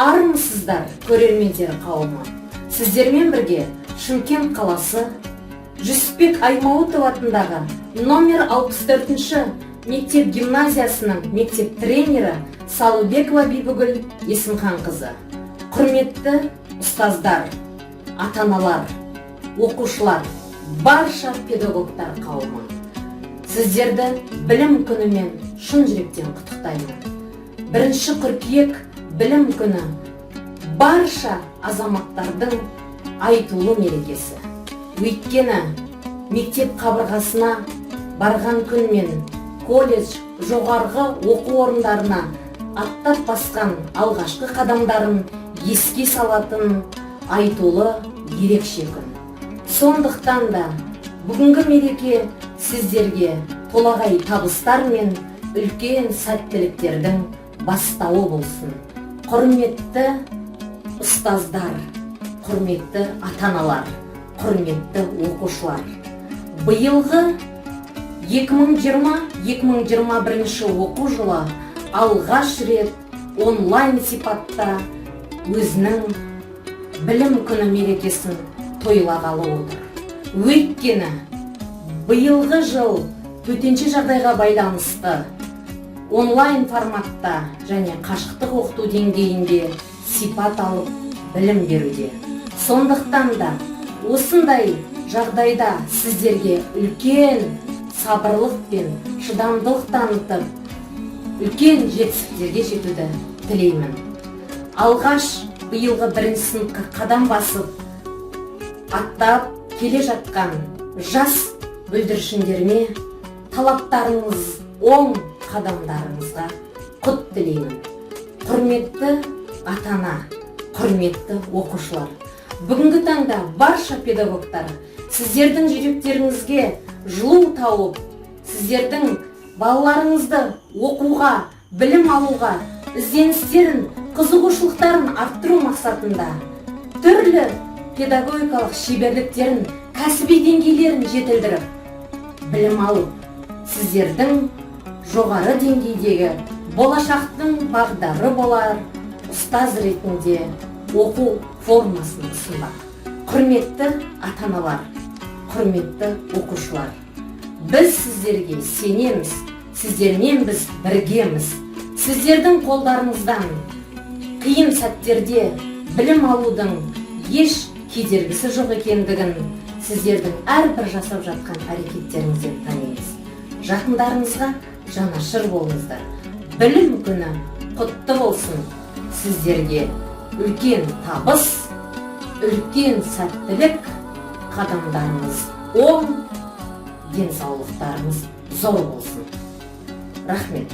Армысыздар, көрермендер қауымы! Сіздермен бірге Шымкент қаласы Жүсіпбек Аймауытов атындағы номер 64 мектеп гимназиясының мектеп тренері Салыбекова Бибігүл Есімханқызы. Құрметті ұстаздар, ата аналар, оқушылар, барша педагогтар қауымы, сіздерді Білім күнімен шын жүректен құттықтаймын. 1 қыркүйек, Білім күні – барша азаматтардың айтулы мерекесі. Өйткені мектеп қабырғасына барған күн мен колледж, жоғарғы оқу орындарына аттап басқан алғашқы қадамдарын еске салатын айтулы ерекше күн. Сондықтан да бүгінгі мереке сіздерге толағай табыстар мен үлкен сәттіліктердің бастауы болсын. Құрметті ұстаздар, құрметті ата аналар, құрметті оқушылар, биылғы 2020-2021 оқу жылы алғаш рет онлайн сипатта өзінің Білім күні мерекесін тойлағалы отыр. Өйткені биылғы жыл төтенше жағдайға байланысты онлайн форматта және қашықтық оқыту деңгейінде сипат алып білім беруде. Сондықтан да осындай жағдайда сіздерге үлкен сабырлық пен шыдамдылық танытып, үлкен жетістіктерге жетуді тілеймін. Алғаш биылғы бірінші сыныпқа қадам басып, аттап келе жатқан жас бүлдіршіндеріме талаптарыңыз оң, қадамдарыңызға құт тілеймін. Құрметті ата ана, құрметті оқушылар, бүгінгі таңда барша педагогтар сіздердің жүректеріңізге жылу тауып, сіздердің балаларыңызды оқуға, білім алуға ізденістерін, қызығушылықтарын арттыру мақсатында түрлі педагогикалық шеберліктерін, кәсіби деңгейлерін жетілдіріп білім алып, сіздердің жоғары деңгейдегі болашақтың бағдары болар ұстаз ретінде оқу формасын ұсынбақ. Құрметті ата аналар, құрметті оқушылар, біз сіздерге сенеміз, сіздермен біз біргеміз. Сіздердің қолдарыңыздан қиын сәттерде білім алудың еш кедергісі жоқ екендігін сіздердің әрбір жасап жатқан әрекеттеріңізден танимыз. Жақындарыңызға жанашыр болыңыздар. Білім күні құтты болсын! Сіздерге үлкен табыс, үлкен сәттілік, қадамдарыңыз оң, денсаулықтарыңыз зор болсын! Рахмет.